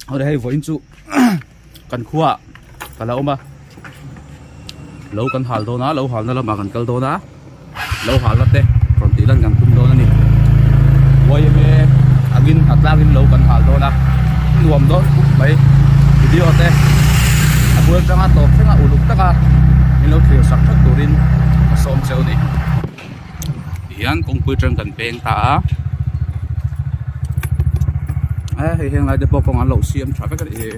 Awle hei vawiin chu kan khuaah ka la awm a lo kan hal dawn a lo halna lamah kan kal dawn a lo halna te rawn tih lan kan tum dawn a ni yma angin a tlangin lo kan hal dawn a nuam dawn khawp mai video te a bul atanga tawp thleng a uluk taka min lo thlir sak theuh turin ka sawm cheu a ni tihian kawngpui atang kan peng ta a e hei heng lai te pawh kawng an lo siam tha vek a nih hi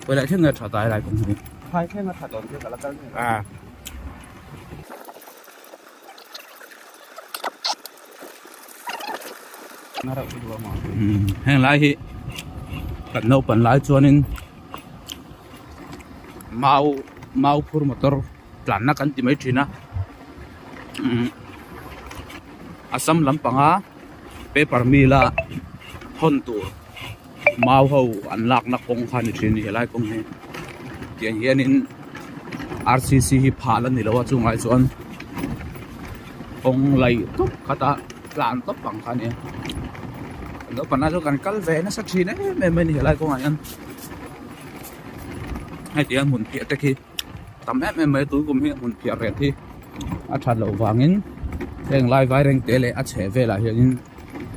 pawilai thleng nge tha ta helai kawng hi phai thleng a tha dawn chu ka la kal nge a. Heng lai hi kan naupan lai chuanin mau mau phur motor tlanna kan ti mai thin a Assam lampanga paper mill a hawn tur mau ho an lakna kawng kha a ni thin a ni helai kawng hi tiang hianin r c c hi phah la ni lo a chungah chuan kawng laih tawp khat a tlan tawp ang kha a ni a naupang lai chu kan kal ve nasa thin em em mai a ni helai kawngah hian hei ti hian hmun phiah te khi tam em em mai a tun kum hi hmun phiah reh hi a that loh vangin heng lai vai reng te leh a chheh velah hianin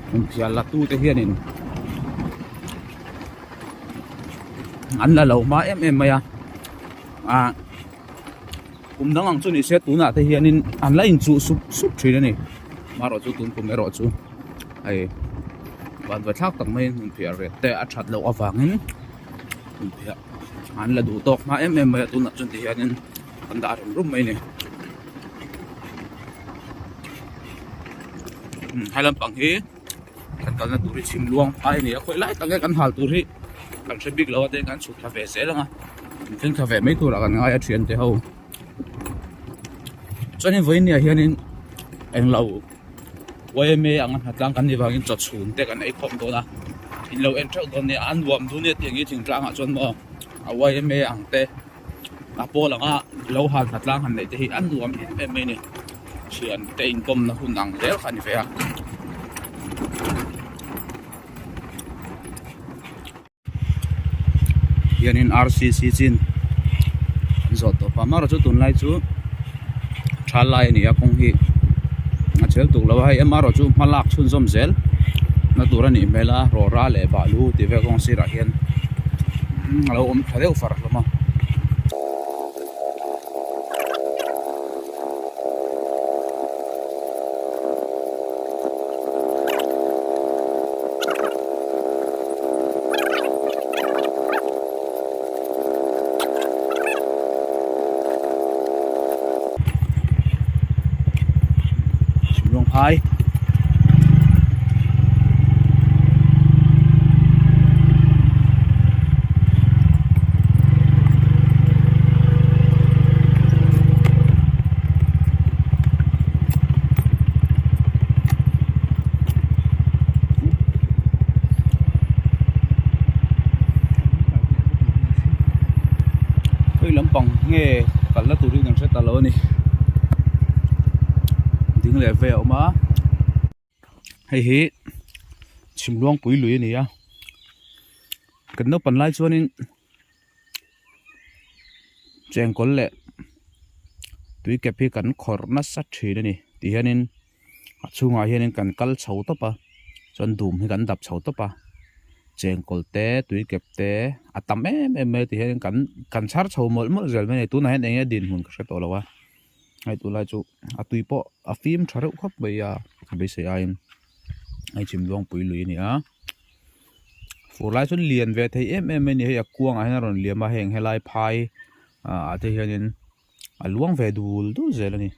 hmun phiah la tu te hianin an la lo hma em em mai a ah kum dang ang chu ni se tunah te hianin an la inchuh sup sup thin a ni amaherawh chu tun kum erawh chu hei vanva thlak tak maiin hmun phiah reh te a that loh avangin hmun phiah an la duh tawk hma em em mai a tunah chuan ti hianin an dah rem rum mai a ni he lampang hi kan kalna tur hi chhim luang phai a ni a khawi lai tak nge kan hal tur hi kan hre bik lo a tin kan chhuk thla ve zel ang a kan thleng thla ve mai turah kan ngai a thian te ho chuanin vawiin ni ah hianin englo yma anga hnatlang kan nih vangin chaw chhun te kan ei khawm dawn a in lo en theuh dawn nia a nuam dun nia tih ang hi thingtlang ah chuan maw a yma ang te a pawl anga lo hal hnatlang han neih te hi a nuam em em mai a ni thian te inkawm na hun ang zel kha a ni ve a. Hianin rcc chin an zawh tawp a amaherawhchu tunlai chu tha lai a ni a kawng hi a chhel tuk lo a hei amaherawhchu hma lak chhunzawm zel na tur a nih hmel a rawra leh balu tih vel kawng sirah hian a lo awm tha deuh far hlawm a. Chhimluangphai Hei lampang nge kalna tur hi kan hre ta lo a ni ding leh ve a awm a hei hi chhimluangpui lui a ni a kan naupan lai chuanin chengkawl leh tui kep hi kan khawrh nasa thin a ni ti hianin a chhungah hianin kan kal chho tawp a chuan dum hi kan dap chho tawp a chengkawl te tui kep te a tam em em mai a ti hianin kan kan chhar chho mawlh mawlh zel mai a ni tunah hian eng nge dinhmun ka hre tawh lo a hei tunlai chu a tui pawh a fim tha reuh khawp mai a beisei aiin hei chhimluangpui lui a ni a. Fur lai chuan lian ve thei em em mai a ni hei a kuangah hian a rawn liam a heng helai phai ah te hianin a luang ve dul dul zel a ni.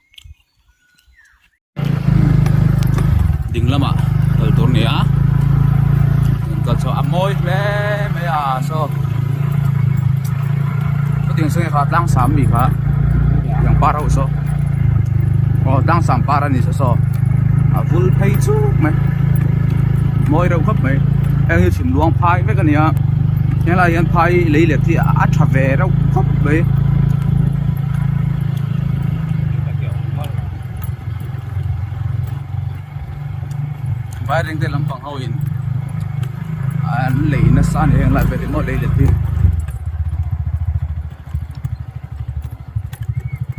Ding lamah kal tur a ni a an kal chhuah a mawi hle mai a saw khawtiang saw nge kha tlang sam mi kha tiang par ho saw aw tlang sam par a ni saw saw a vul phei chuk mai mawi reuh khawp mai heng hi chhim luang phai vek a ni a helaiah hian phai lei let hi a tha ve reuh khawp mai. Vairengte lampang ho in an lei nasa. nasa a ni heng lai vel hi maw lei let hi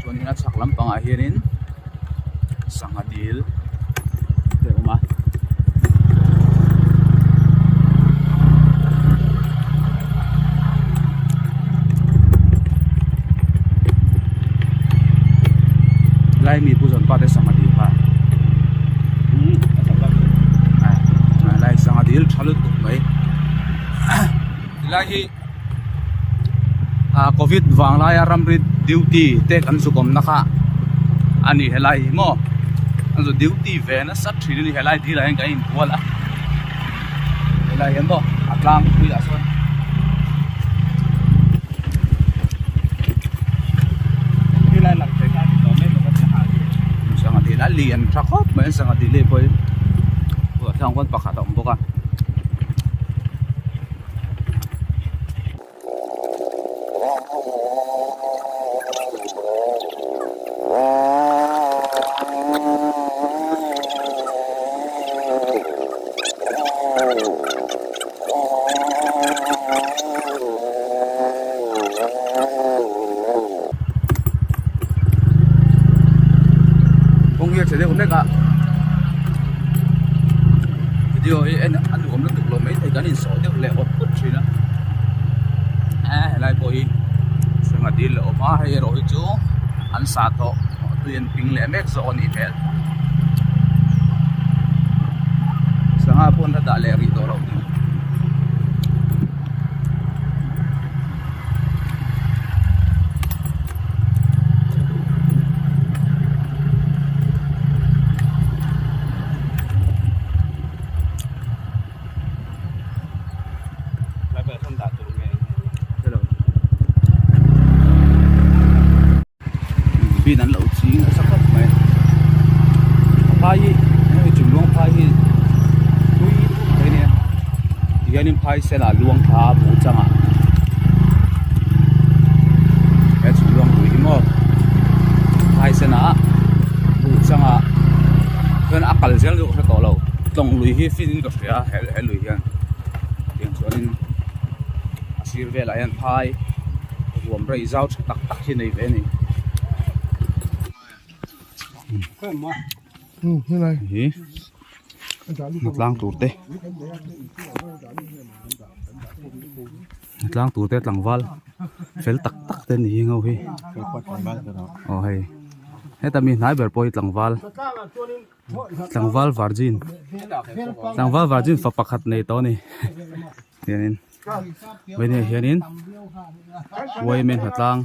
chuanin a chhak lampangah hianin sangha dil te a awm a. Lai mi pu zawn pa te sangha dil kha lai sangha dil tha lutuk mai tilai hi ah covid vang laia ramri duty te kan zuk awmna kha a ni helai hi maw an zu duty ve nasa thin a ni helai dil ah hian kan inbual a helai hian maw a tlang pui ah sawn. Sangha dil a lian tha khawp mai a sangha dil hi pawh hi tlang khawn pakhat a awm bawk a. Kawng hi a chhe deuh hlek a video hi en a nuam lutuk lo maithei kan insawi deuh leh awt phut thin a e helai pawh hi sangha dil leh awm a hei erawh hi chu an sah tawh tui an ping leh mek zawk a nih hmel sangha pawh an la dah leh rih tawh loh. Bin an lo ching nasa khawp mai a phai hi hemi chung luang phai hi tui mai a nia tihianin phai sen ah luang thla a buh changah he chung luang lui hi maw phai sen ah buh changah chuan a kal zel chu ka hre tawh lo tlawng lui hi fin in ka hria he lui hian tiang chuanin a sir velah hian phai ruam rei zau tha tak tak hi nei ve a ni. Hi tlang tur te tlang tur te tlangval fel tak tak te ni hi ho hi aw hei heta mi hnai ber pawh hi tlangval tlangval virgin tlangval virgin fa pakhat nei tawh a ni. Hianin vawini ah hianin uaime hnatlang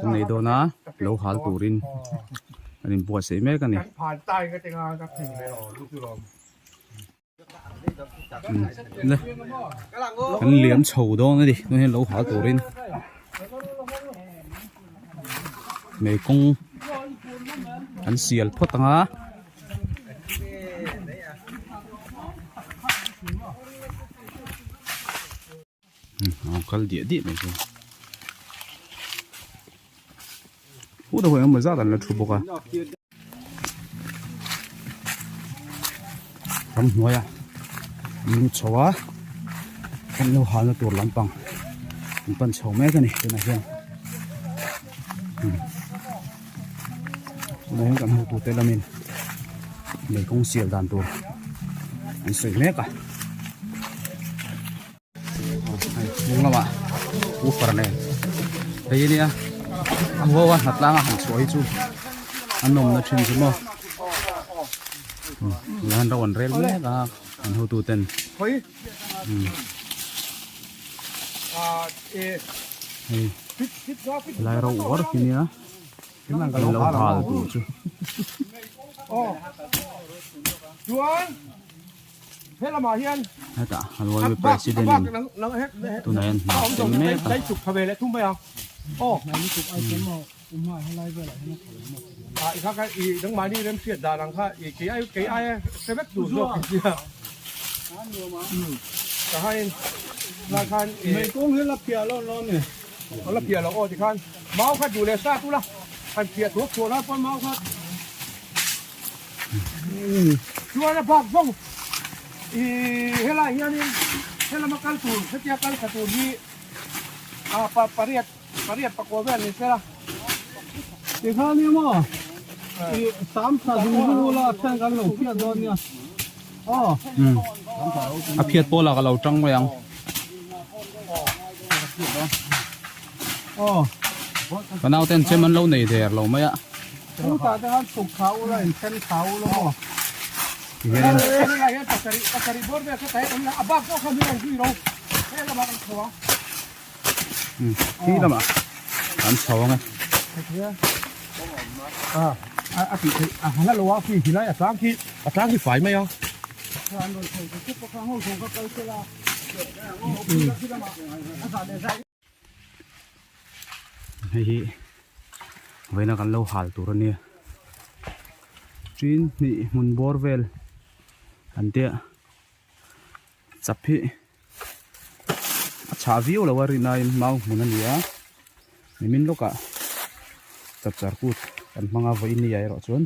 an nei dawn a lo hal turin an inbuatsaih mek a ni. Kan liam chho dawn a ni tunah hian lo hal turin mei kawng an sial phawt ang a. A kal diah diah mai chu hu deuh engemaw zat an la thu bawk a ramhnuai a an lut chho a an lo halna tur lampang an pan chho mek a ni tunah hian. Tunah hian kan hotute lamin lei kawng sial dan tur an sawi mek a hei hnung lamah woofer nen hei ania a huau a hnatlang a han chhuah hi chu a nawmna thin chu maw tunah hian ro an rel mek a an hotuten hei helai ro uar khi nia an lo hal tur chu. Hetah Halwaii president in tunah hian hna a sem mek a. Helama kal tur hetia kal thla tur hi ah pa pariat pariat pakua vel ni se la. Tikhan nia maw i sam thla zung zung ula a then kan lo phiat dawn nia aw. A phiat pawh lah ka lo tang mai ang. Aw. Ka nauten chem an lo nei der lo mai a. Chutah te khan chhuk thla ula in then thla ula maw. Khi lamah an chho ang e. Hei hi vawiina kan lo hal tur a nia tin hnih hmun bawr vel an tia chap hi a chhah viau lo a rin aiin mau hmun a ni a nimin lawkah chapchar kut kan hmang a vawiin ni ah erawh chuan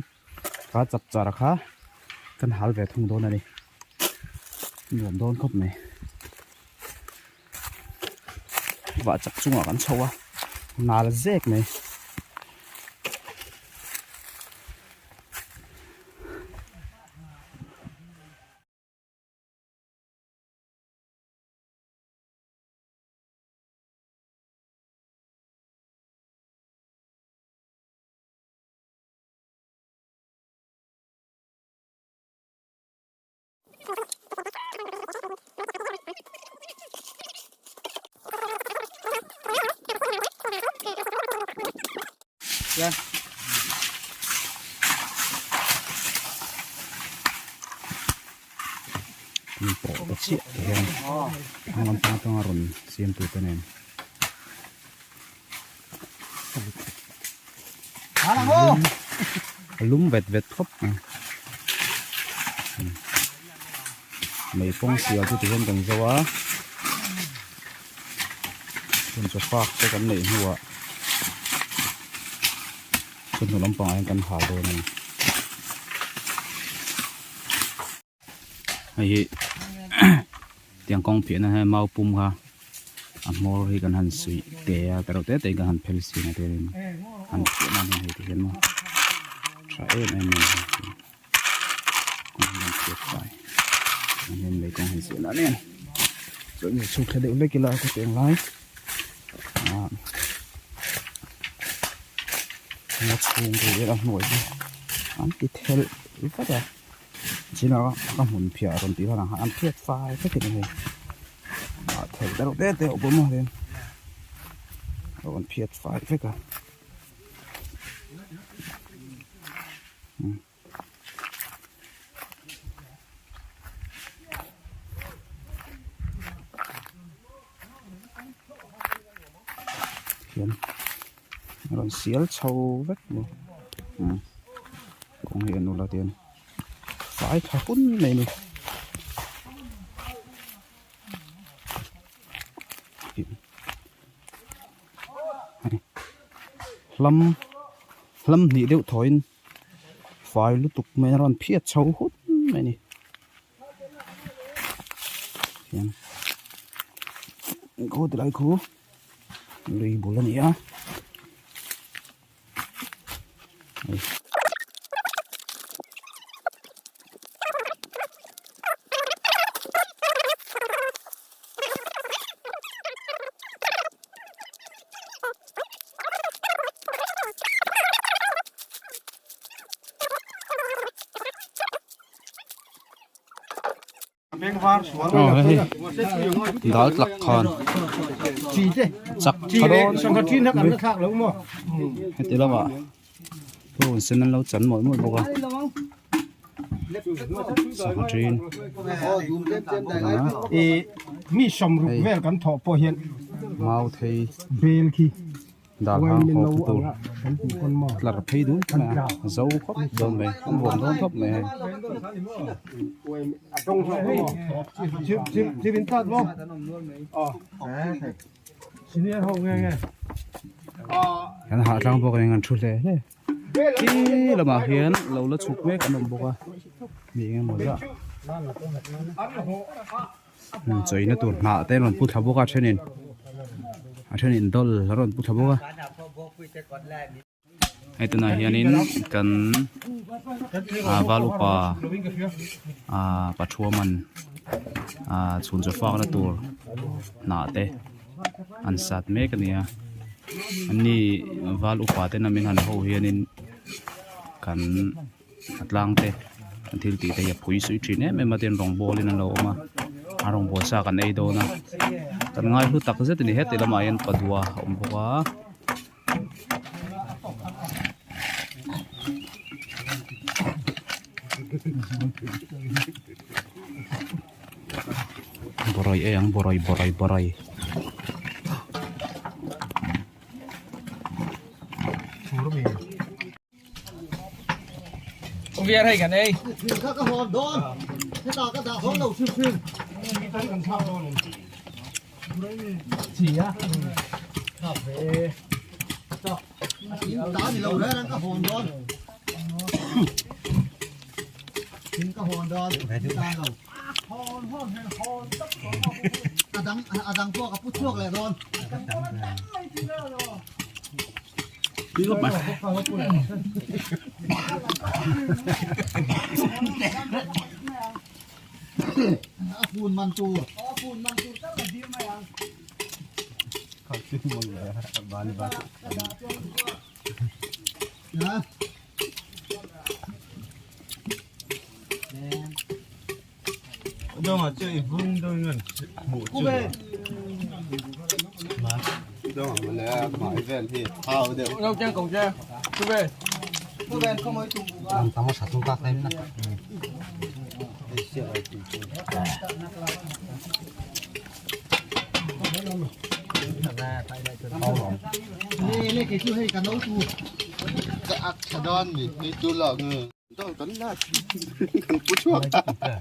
kha chapchar kha kan hal ve thung dawn a ni nuam dawn khawp mai. Vah chak chungah kan chho a nal zek mai. Min pawh ta chiah ti hian a lampang atanga rawn siam tur te nen a lum vet vet khawp mai mei pawng sial chu tihian kan zo a chhun chaw fak te kan neih hnuah chhun hnu lampangah hian kan hal dawn a ni. Hei hi tiang kawng phiahna hian mau pum kha a hmawr hi kan han suih te a tereuh te te in kan han phel sin a tiangin han phiah nan hian hei ti hian maw tha em em mai a ni kawng hi an phiat fai ah hian lei kawng han siam dan em chuan in chhuk thla deuh hlek ila ka tih ang lai ah a chhung te hi a hnuai hi an ti thelh vat a. China ka hmun phiah rawn tih hlan ang an phiat fai vek in hei ah thei deuh te te awm a hian rawn phiat fai vek a hian rawn sial chho vek mai kawng hi a nula te a ni fai tha hun mai a ni hlam hlam hnih deuh thawiin fai lutuk mai a rawn phiat chho hun mai a ni. Hian khaw ti lai khu lui bul a ni a. Dal tlak khan chak tha dawn heti lamah purun sen an lo chan mawlh mawlh bawk a sangha ṭin mau thei. Dal hang hawk te tur tlar phei dun mai a zo khawp dawn mai an vuam dawn khawp mai hei. An hahtlang bawk a ni an thu hle hle khi lamah hian lo la chhuk mek an awm bawk a mi eng emaw zah. Chawina tur hnah te an rawn pu thla bawk a thenin a thenin dawl a rawn pu thla bawk a. Hei tunah hianin kan ah val upa ah pathuaman ah chhun chaw fakna tur hnah te an sat mek a ni a anni val upa ten a min han ho hianin kan a tlang te an thil tih te hi a phui suih thin em em a tin rawngbawl in an lo awm a a rawngbawl sa kan ei dawn a kan ngai hlu tak zet a ni heti lamah hian padua a awm bawk a. Borawi ei ang borawi borawi borawi.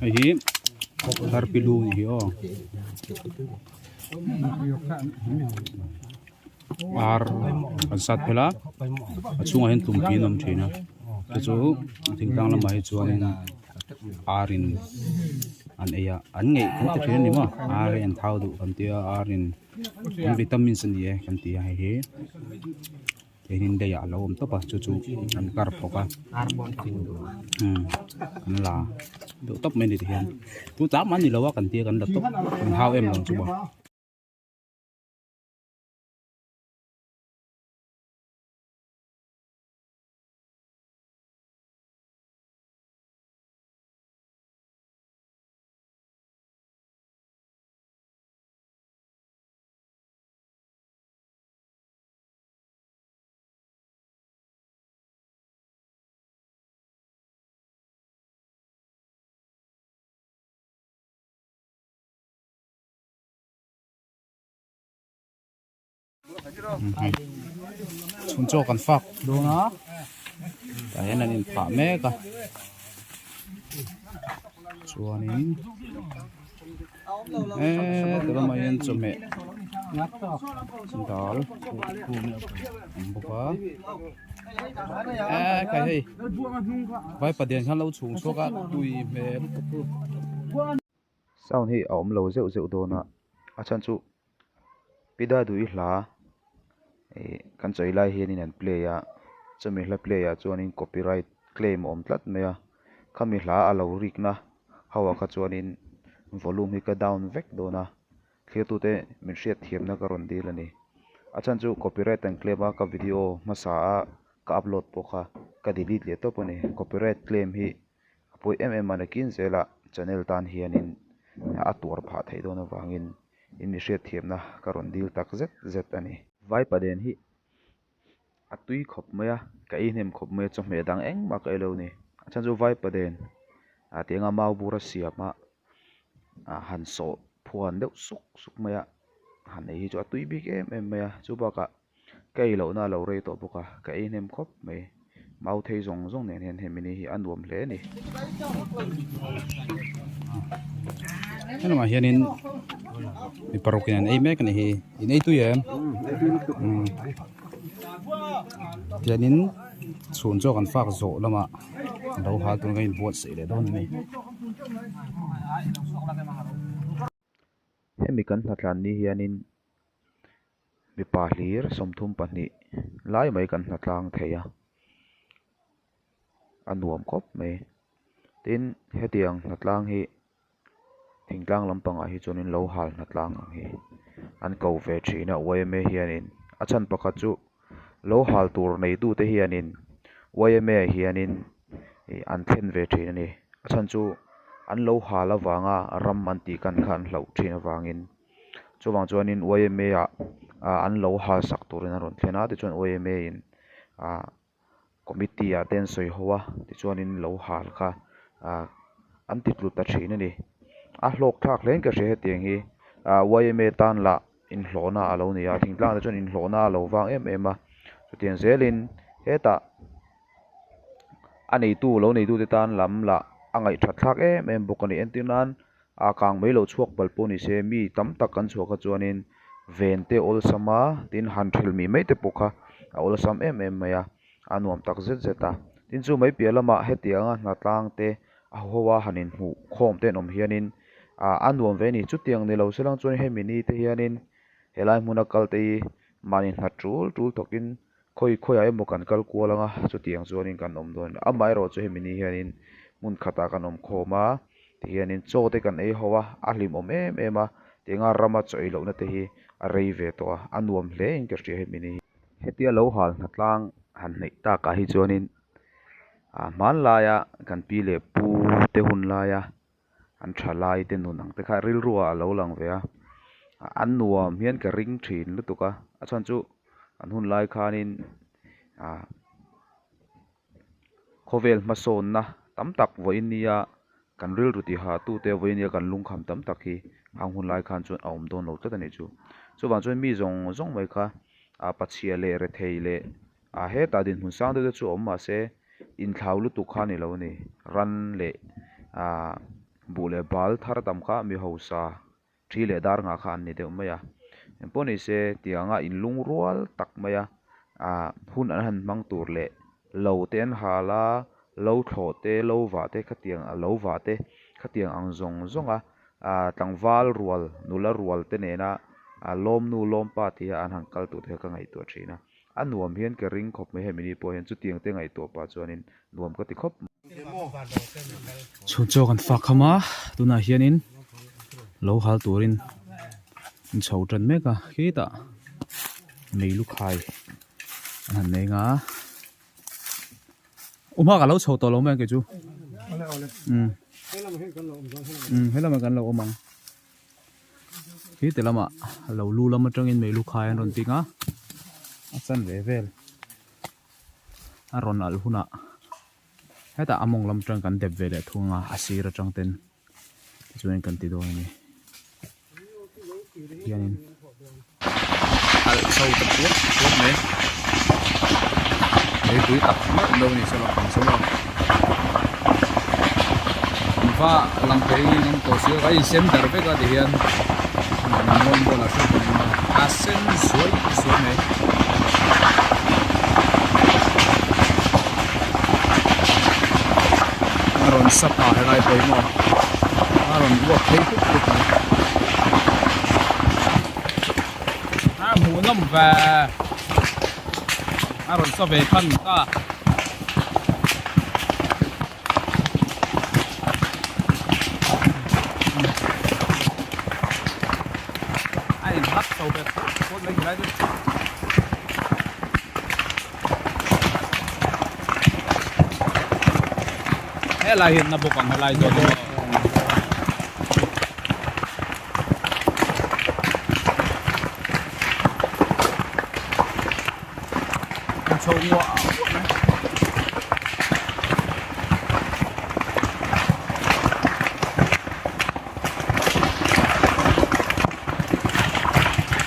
Hei hi darpilu a nih hi aw ar an sat phel a a chhungah hian tlumpi an awm thin a chu chu thingtlang lamah hi chuanin ar in an ei a an ngeih kan ti thin a ni maw ar hi an thau duh kan tia ar in an vitamins a ni e kan ti a hei hi. Keinin daiah a lo awm tawp a chu chu an kar phawk a umm an la deuh tawp mai a ni tihian chu tlak mah a ni lo a kan tia kan la tawp an hau em lo chu maw. Chhun chaw kan fak dawn a tah hian an inphah mek a chuanin heti lamah hian chawhmeh dal awm bawk a eh khai hei vaipa den khan lo chhung chhuak a tui hmel lutuk sound hi a awm lo zeuh zeuh dawn a a chhan chu pi daduhi hla ih kan chawi lai hianin an play a chumi hla play ah chuanin copyright claim a awm tlat mai a khami hla a lo rik na ho ah kha chuanin volume hi ka down vek dawn a thlir tute min hriat thiamna ka rawn dil a ni a chhan chu copyright an claim a ka video hmasa a ka upload pawh kha ka delete leh tawp a ni copyright claim hi a pawi em em a nakin zelah channel tan hianin a tuar phah theih dawn avangin in mi hriatthiamna ka rawn dil tak zet zet a ni. Vaipaden hi a tui khawp mai a, ka ei hnem khawp mai a, chawhmeh dang engmah ka ei lo a ni. A chhan chu Vaipaden ah tiang a mau bur a siam a, ah han sawh phuan deuh suk suk mai a, han ei hi chu a tui bik em em mai a, chu bakah ka ei lohna a lo rei tawh bawk a, ka ei hnem khawp mai. Mau thei zawng zawng nen hian hemi ni hi a nuam hle a ni. Helamah hianin mi paruk in an ei mek a ni hi in ei tui em umm tianin chhun chu kan fak zawh lamah a lo hal tur ka inbuatsaih leh dawn a ni. Hemi kan hnatlan ni hianin mipa hlir 32 lai mai kan hnatlang thei a a nuam khawp mai tin hetiang hnatlang hi thingtlang lampangah hi chuanin lo hal hnatlang ang hi an ko ve thin a yma hianin a chhan pakhat chu lo hal tur neitute hianin yma ah hianin ih an thlen ve thin a ni a chhan chu an lo hal avanga ram an tih kan kha an hlauh thin avangin chuvang chuanin yma ah ah an lo hal sak turin an rawn thlen a tichuan yma in ah committee ah te an sawi ho a tichuanin lo hal kha ah an ti tlu ta thin a ni a hlawk thlak hle in ka hria hetiang hi ah yma tan lah inhlawhna a lo ni a thingtlang ah te chuan inhlawhna a lo vang em em a chutiang zelin hetah a neitu lo neitu te tan lam lah a ngaihthat thlak em em bawk a ni entir nan a kang mai lo chhuak palh pawh ni se mi tam tak kan chhuah kha chuanin ven te awlsam a tin han thelh mih mai te pawh kha a awlsam em em mai a a nuam tak zet zet a tin chu mai piah lamah hetianga hnatlang te a haw a han inhmuh khawm te an awm hianin ah a nuam ve a ni chutiang ni lo se lang chuan hemi ni te hianin helai hmuna kal te hi mahni hna tul tul thawkin Khawi khawiah emaw kan kal kual anga chutiang chuanin kan awm dawn amaherawh chu hemi ni hianin hmun khatah kan awm khawm a tihianin chaw te kan ei ho a a hlimawm em em a tianga rama chaw ei lohna te hi a rei ve tawh a a nuam hle in ka hria hemi ni hi. Hetia lo hal hnatlang han hneih takah hi chuanin ah hmanlaia kan pi leh pu te hun laia an thalai te nun ang te kha rilru ah a lo lang ve a an nuam hian ka ring thin lutuk a a chhan chu an hun lai khanin ah khawvel hmasawnna tam tak vawiin nia kan rilru ti ha tu te vawiin nia kan lungkham tam tak hi ang hun lai khan chuan a awm dawn lo tlat a nih chu chuvang chuan mi zawng zawng mai kha ah pachhia leh rethei leh ah hetah dinhmun sang deuh te chu awm mahse inthlau lutuk kha a ni lo a ni ran leh ah buh leh bal thar tam kha mi hausa thi leh dar ngah kha an ni deuh mai a engpawh ni se tianga inlung rual tak mai a ah hun an han hmang tur leh lo te an hal a lo thlawh te lo vah te khatiang lo vah te khatiang ang zawng zawng a ah tlangval rual nula rual te nena ah lawmnu lawmpa tia an han kal tur te kha ka ngaihtuah thin a. A nuam hian ka ring khawp mai hemi ni pawh hian chutiang te ngaihtuah pah chuanin nuam ka ti khawp. Chhun chaw kan fak kham a, tunah hianin lo hal turin an chho tan mek a, khitah mei lu khai an han nei nga U hma ka lo chho tawh lo mai ang kei chu. Umm helamah kan lo awm ang. Khi ti lamah lo lu lam atangin mei lu khai an rawn ting a, a chan ve vel a rawn alh hunah hetah a mawng lam atang kan dep ve leh thung a, a sir atang ten tichuan kan ti dawn a ni hianin alh chho ta puat puat mai meipui tak meuh meuh a ni saw lampang saw maw va lang thei in an tawh si a in sen dar vek a ti hian rawn bawlah hriat tur awm a a sen zuai zuai mai. A rawn sa pah helai pawimawh a rawn uap phei huk huk mai. A hmuh nawm ve a rawn sa ve than ta. A inhlat chho ve phawt phawt mai helai chu. Helai hian na bawk ang helai zawk hi maw. Chho nguah nguah mai.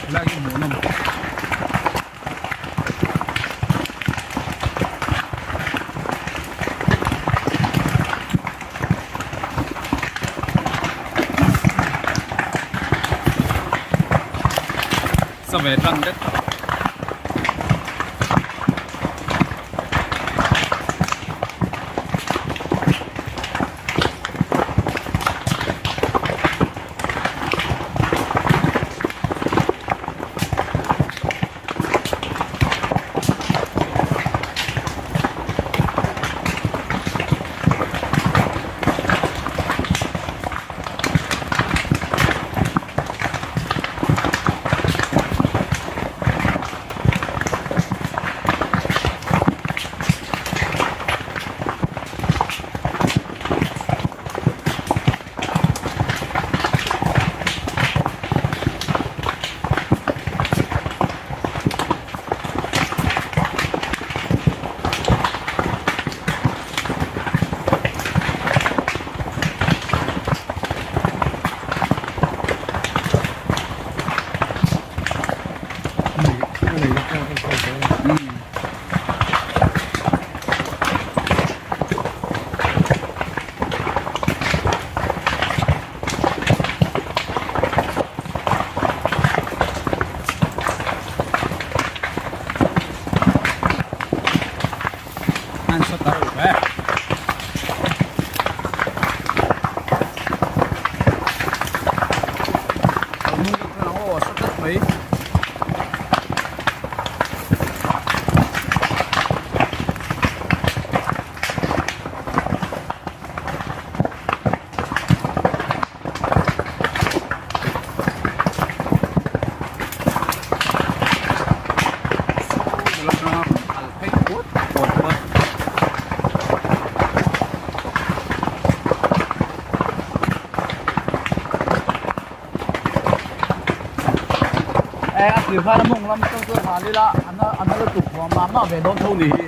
Helai hi hmuhnawm. Sa ve tan det. mai. E a tir khan a mawng lam atang chuan hal ila a na lutuk huam mah mah ve dawn tho ni hi.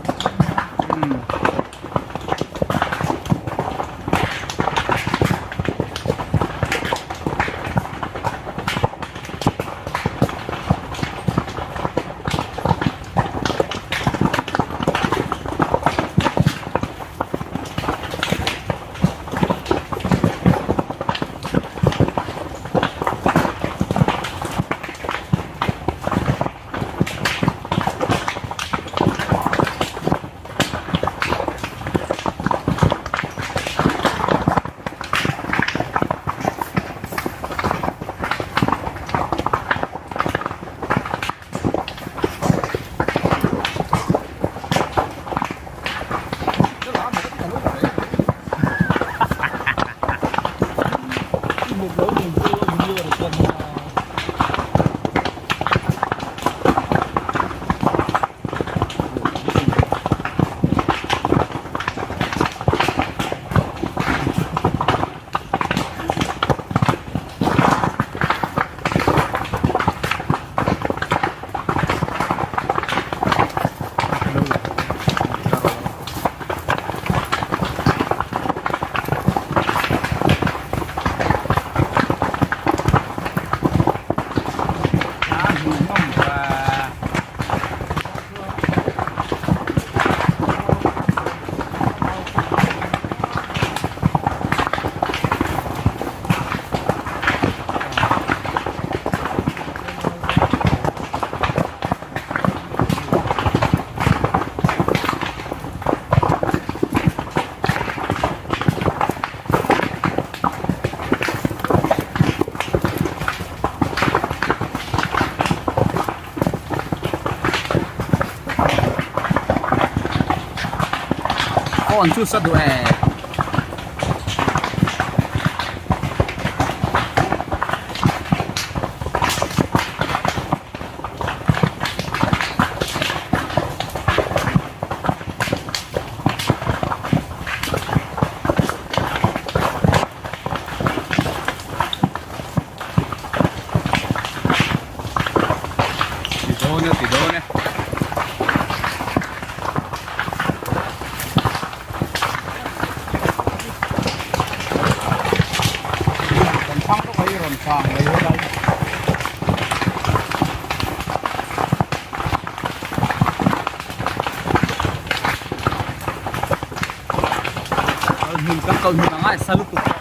Aw an chu sa duh e. Ti dawn e ti dawn e. Kan thang bawk a i rawn chang mai helai. Kal hmun kan kal hmun a ngaisa lutuk tawh.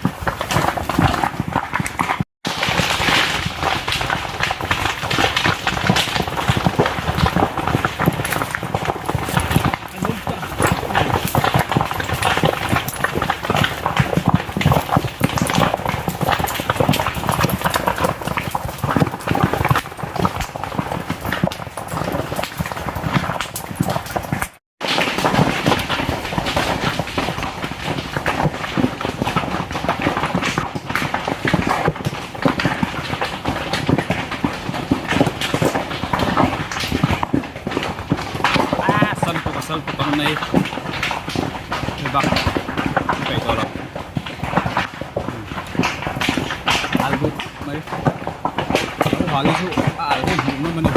Sal tuk ang nei bak peih tawh lo al duh khawp mai lo hal hi chu a al hi hmuh nawm a ni.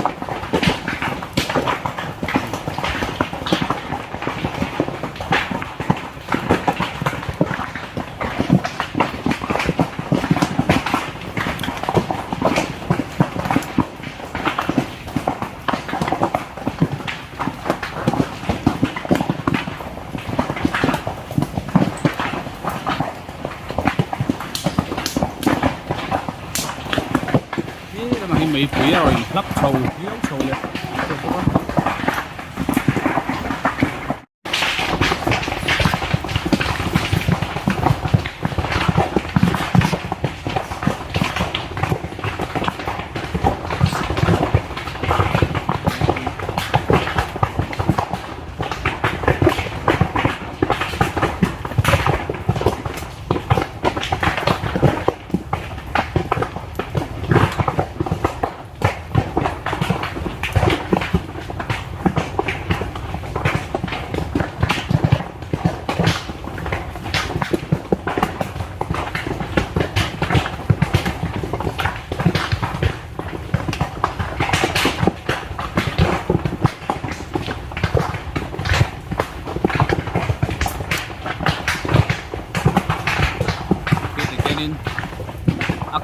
He lamah hi meipui a rawn inhlap chho viau chho leh tawh bawk a.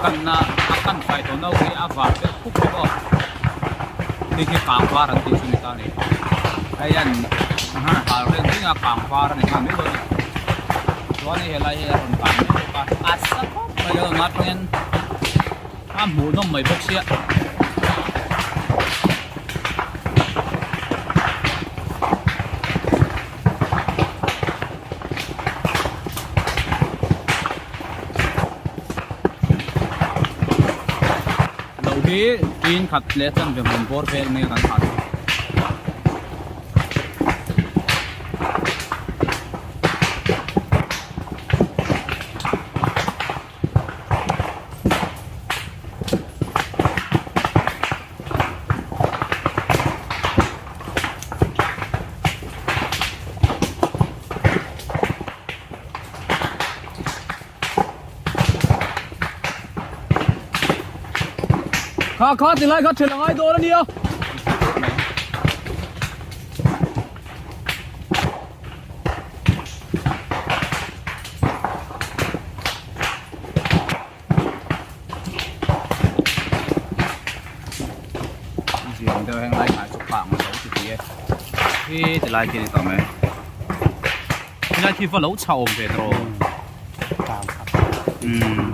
kanna a kan fai tawh no hi a var deuh khup bawk aw hei hi kang var an tih chu ni ta a ni hei hian hal reng reng a kang var a ni nghal mai dawn a ni chuan hei helai hi a rawn kang mek bawk a a sa khawp mai a rawn atangin a hmuhnawm mai bawk sia. Lo hi tin khat leh chanve hmun bawr vel mai kan hah chu. Kha kha tilai kha then a ngai dawn a nia. Ziang deuh heng lai khai chu kang a lo ti ti e khi ti lai khi a ni tawh mai helai khi va lo chha awm ve tawh umm.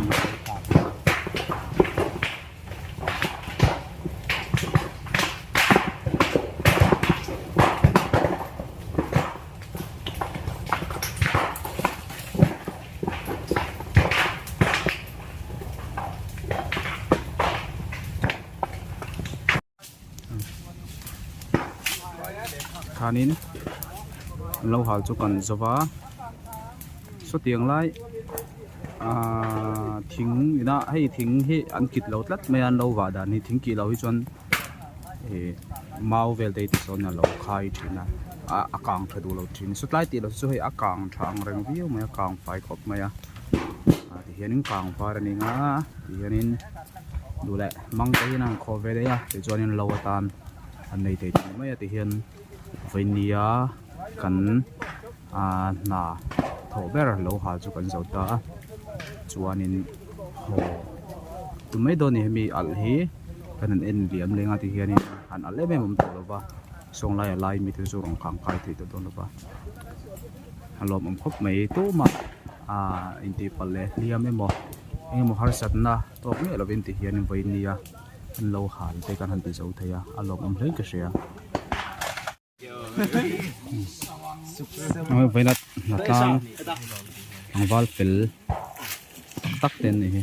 Khanin an lo hal chu kan zawva sawtiang lai ahh thing inah hei thing hi an kit lo tlat mai a an lo vah dan hi thing kih loh hi chuan ih mau vel te hi tisawn a lo khai thin a ah a kang tha duh lo thin sawtlai tih loh chu hei a kang tha ang reng viau mai a kang fai khawp mai a ah ti hianin kang var a ni ang a ti hianin duh leh mang te hian a han khawh ve daih a tichuanin lo atan an nei thei tih mai a ti hian vawini-a kan ah hna thawh ber lo hal chu kan zo ta a chuanin haw tum mai dawn a ni hemi alh hi kan han en liam leng a ti hianin han alh em em awm tawh lo va sawn laia lai mite chu rawn kang kai thei tawh dawn lo va a lawmawm khawp mai tumah ah intih palh leh hliam emaw eng emaw harsatna tawk miah lovin ti hianin vawinia an lo hal te kan han ti zo thei a a lawmawm hle ka hria. Vawiina hnatlang tlangval fel tak tak te an nih hi.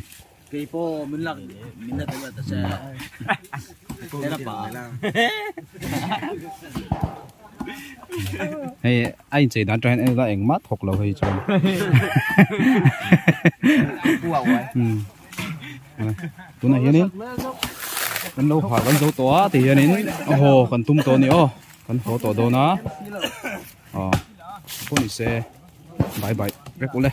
Hei a inchei dan atang hian en ila engmah thawk lo hei chuan tunah hianin kan lo hal kan zo tawh a ti hianin aw kan tum tawh a ni aw kan haw tawh dawn a aw pawh ni se bye bye vek ule.